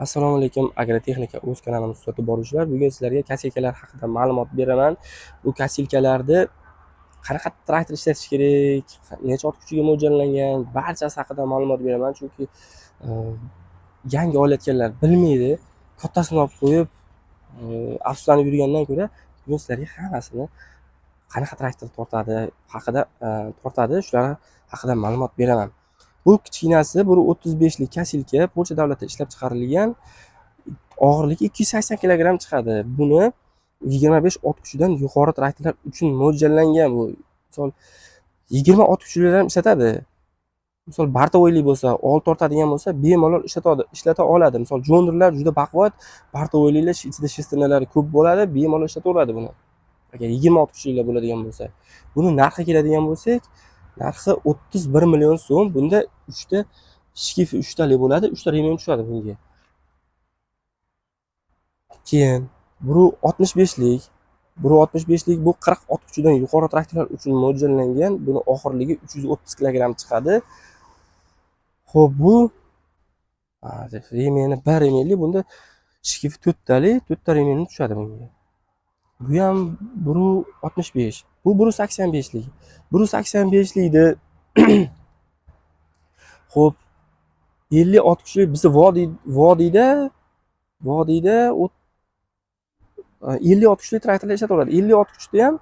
Assalomu alaykum, Agrotexnika o'z kanalimiz kuzatib boruvchilar. Bugun sizlarga косилка lar haqida ma'lumot beraman. Bu косилка larni qanaqa traktor ishlatish kerak, necha ot kuchiga mo'ljallangan, barchasi haqida ma'lumot beraman. Chunki yangi olayotganlar bilmaydi. Kattasini olib qo'yib, afsuslanib yurgandan ko'ra, bugun sizlarga hammasini qanaqa traktor tortadi haqida tortadi, shular haqida ma'lumot beraman. Bu kichkinasi 1.35lik косилка, Polsha davlatida ishlab chiqarilgan. Og'irligi 280 kilogramm chiqadi. Buni 25 ot kuchidan yuqori traktorlar uchun mo'ljallangan bu. Misol, 20 ot kuchlilar ham ishlatadi. Misol, бортовой li bo'lsa, old tortadigan bo'lsa, bemalol ishlatadi, ishlata oladi. Misol, John Deere'lar juda baquvvat, бортовой lilar ichida шестерня lari ko'p bo'ladi, bemalol ishlataveradi buni. Agar 20 ot kuchlilar bo'ladigan bo'lsa. Buni narxi keladigan bo'lsak, narxi 31 million so'm. Bunda 3 ta шкив i 3 tali bo'ladi, 3 ta ремень tushadi bunga. Keyin 1.65lik, 1.65lik bu 40 ot kuchidan yuqori traktorlar uchun mo'ljallangan. Buni og'irligi 330 kilogramm chiqadi. Xo'p, bu ремень i bir ремень li, bunda шкив i to'rttali, to'rtta ремень tushadi bunga. Bu ham 1.65. Bu 1.85lik. 1.85likni, xo'p, 50 ot kuchli bizni vodiyda 50 ot kuchli traktorlar ishlataveradi. 50 ot kuchda ham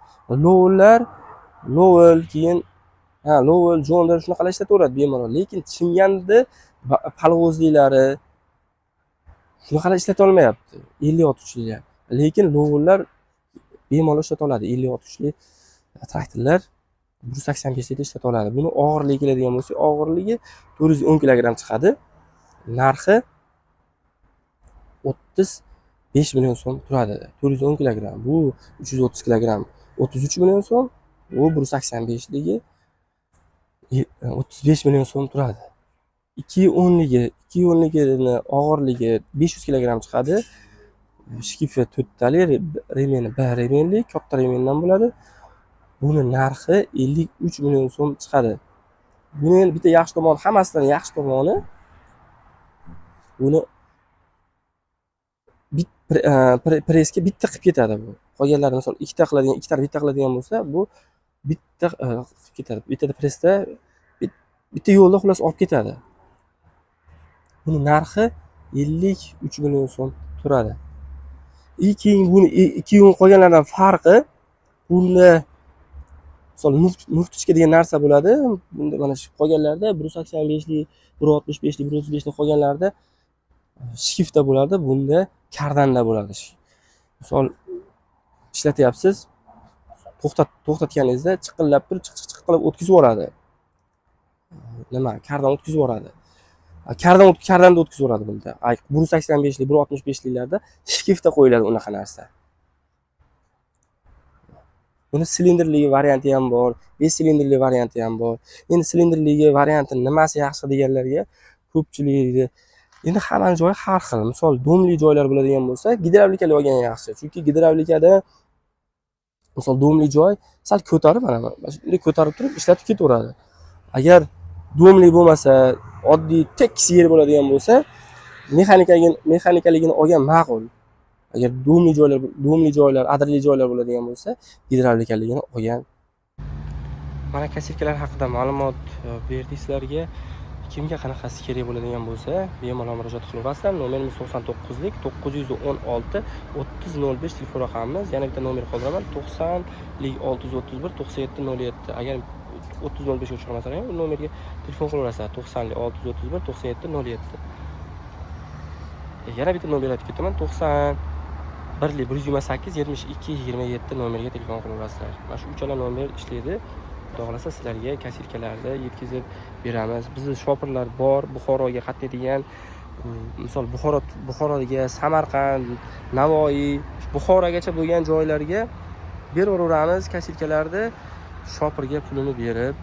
Lovelllar, Lovell, keyin ha, Lovell, John Deere shunaqalar ishlataveradi bemalol. Lekin Chimganni palg'ozliklari shunaqalar ishlata olmayapti 50 ot kuchlilar. Lekin Lovelllar bemalol ishlata oladi. 50 ot kuchli traktorlar 1.85likda ishlata oladi. Buni og'irligi keladigan bo'lsak, og'irligi 410 kilogramm chiqadi. Narxi 35 million so'm turadi. 410 kilogramm. Bu 330 kilogramm 33 million so'm. Bu 1.85ligi 35 million so'm turadi. 2.10ligi, 2.10ligini og'irligi 500 kilogramm chiqadi. Шкив i to'rttali, ремень i bir ремень li, katta ремень dan bo'ladi. Buni narxi 53 million so'm chiqadi. Buni endi bitta yaxshi tomoni, hammasidan yaxshi tomoni, buni пресс ga bitta qilib ketadi bu. Qolganlari, misol, ikkita qiladigan, ikkitani bitta qiladigan bo'lsa, bu bitta qilib ketadi. Bittada пресс da bitta yo'lda, xullas, olib ketadi. Buni narxi 53 million so'm turadi. И keyin buni ikki qolganlardan farqi, bunda misol муфточка degan narsa bo'ladi. Bunda, mana shu qolganlarida 1.85lik, 1.65lik, 1.35lik qolganlarida шкив da bo'ladi, bunda kardanda bo'ladi. Misol, ishlatyapsiz, to'xtatganingizda chiqillab turib, chiq chiq chiq qilib o'tkazib yuboradi. Nima, kardan o'tkazib yuboradi. Kardan kardanda o'tkazib yuboradi bunda. 1.85lik, 1.65liklarda шкив da qo'yiladi unaqa narsa. Buni silindrli varianti ham bor, 5 silindrli varianti ham bor. Endi silindrligi varianti nimasi yaxshi deganlarga, ko'pchiligi, endi hammani joyi har xil. Misol, дом li joylar bo'ladigan bo'lsa, gidravlikali olgan yaxshi. Chunki gidravlikada, misol, дом li joy sal ko'tarib, mana shunday ko'tarib turib ishlatib ketaveradi. Agar дом li bo'lmasa, oddiy tekis yer bo'ladigan bo'lsa, mexanikaligini olgan ma'qul. Agar дом li joylar, дом li joylar, adirli joylar bo'ladigan bo'lsa, gidravlikaligini olgan. Mana, косилка lar haqida ma'lumot berdik sizlarga. Kimga qanaqasi kerak bo'ladigan bo'lsa, bemalol murojaat qilaverasizlar. Nomerimiz 99lik 916 30 05 telefon raqamimiz. Yana bitta nomer qoldiraman: 90lik 631 97 07. Agar 30 05 ga o'chirmasalar ham, bu nomerga telefon qilaverasizlar: 90lik 631 97 07. Yana bitta nomer aytib ketaman: 91lik 128 72 27 nomerga telefon qilaverasizlar. Mana shu uchala nomer ishlaydi. Xudo xohlasa, sizlarga косилка larni yetkazib beramiz. Bizni shopirlar bor, Buxoroga qatnaydigan. Misol, Buxoroga, Samarqand, Navoiy, Buxorogacha bo'lgan joylarga beraveramiz косилка larni. Shopirga pulini berib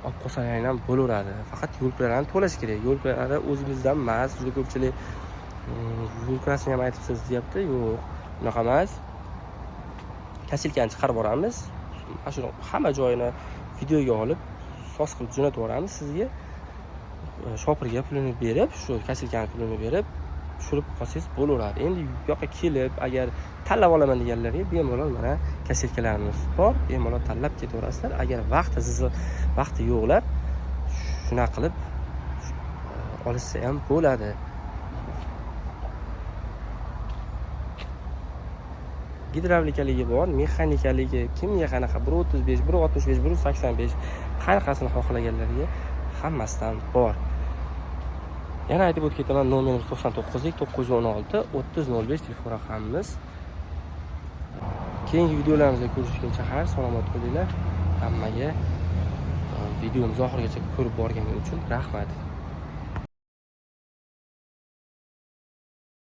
olib qolsalaring ham bo'laveradi. Faqat yo'l kiralarini to'lash kerak. Yo'l kiralari o'zimizdan emas. Juda ko'pchilik yo'l kirasini ham aytibsiz deyapti. Yo'q, unaqa emas. Косилка ni chiqarib yuboramiz, mana shuni hamma joyini videoga olib, soz qilib jo'natib yuboramiz sizga. Shopirga pulini berib, shu косилка ni pulini berib, shu tushirib qolsangiz bo'laveradi. Endi bu yoqqa kelib, agar tanlab olaman deganlarga bemalol mana косилка larimiz bor, bemalol tanlab ketaverasizlar. Agar vaqti yo'qlar shunaqa qilib olishsa ham bo'ladi. Gidravlikaligi bor, mexanikaligi, kimga qanaqa 1.35, 1.65, 1.85 qanaqasini xohlaganlarga hammasidan bor. Yana aytib o'tib ketaman, nomerimiz 99 916 30 05 telefon raqamimiz. Keyingi videolarimizda ko'rishguncha xayr, salomat bo'linglar. Hammaga videomizni oxirigacha ko'rib borgani uchun rahmat.